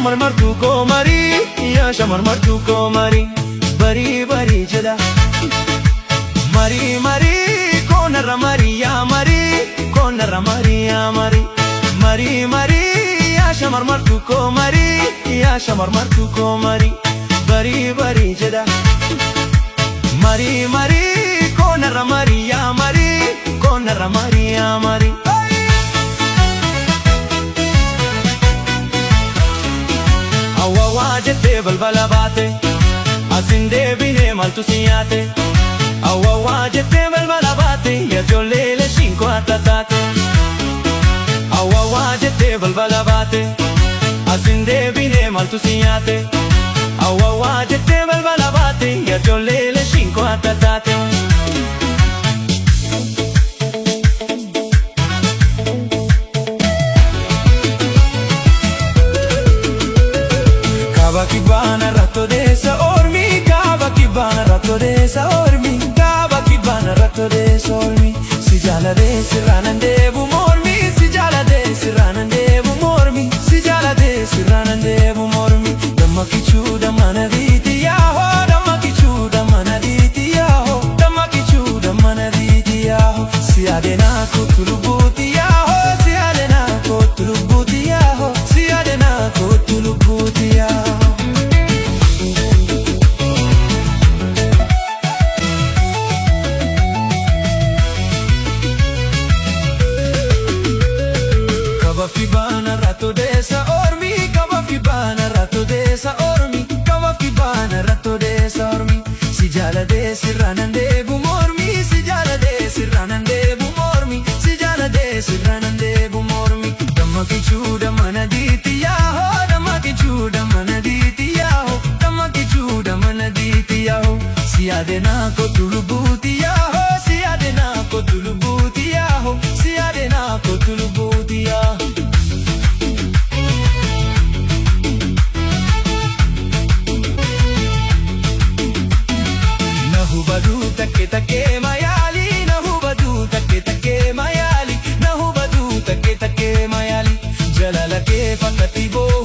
Shamar martuu koo marii, yaa shamar martuu koo marii, barii barii jedha. Marii marii koonarra marii yaa marii koonarra marii yaa marii. Marii marii yaa shamar martuu koo marii, yaa shamar martuu koo marii, barii barii jedha. Marii marii koonarra marii yaa marii koonarra marii yaa marii. Awwaawaa jettee balbala baate, asin deebinee maaltu si nyaate? Awwaawaa jettee balbala baate, yaa ijoollee leeshiin koo adda taate. Awwaawaa jettee balbala baate, asin deebinee maaltu si nyaate? Awwaawaa jettee balbala baate, yaa ijoollee leeshiin koo adda taate. Kaaba kibbaana irratti odeessa ormi, kaaba kibbaana irratti odeessa ormi, kaaba kibbaana irratti odeessa ormi. Si jaaladee sirraa nan deebu mormi, si jaaladee sirraa nan deebu mormi, si jaaladee sirraa nan deebu mormi. Damma kichuu damma na dhiiti yaahoo, damma kichuu damma na dhiiti yaahoo, damma kichuu damma na dhiiti yaahoo. Si adeena kootu lubbuuti yaahoo, si adeena kootu lubbuuti yaahoo, si adeena kootu lubbuuti yaahoo. Kaaba kibbaana irratti odeessa ormi, kaaba kibbaana irratti odeessa ormi, kaaba kibbaana irratti odeessa ormi. Si jaaladee sirraa nan deebu mormi, si jaaladee sirraa nan deebu mormi, si jaaladee sirraa nan deebu mormi. Damma kichuu damma na dhiiti yaahoo, damma kichuu damma na dhiiti yaahoo, damma kichuu damma na dhiiti yaahoo. Si adeena kootu lubbuuti yaahoo, si adeena kootu lubbuuti yaahoo, si adeena kootu lubbuuti yaahoo. Na hubaduu takke takkee mayaali, na hubaduu takke takkee mayaali, na hubaduu takke takkee mayaali. Jalala kee fakkatti boo.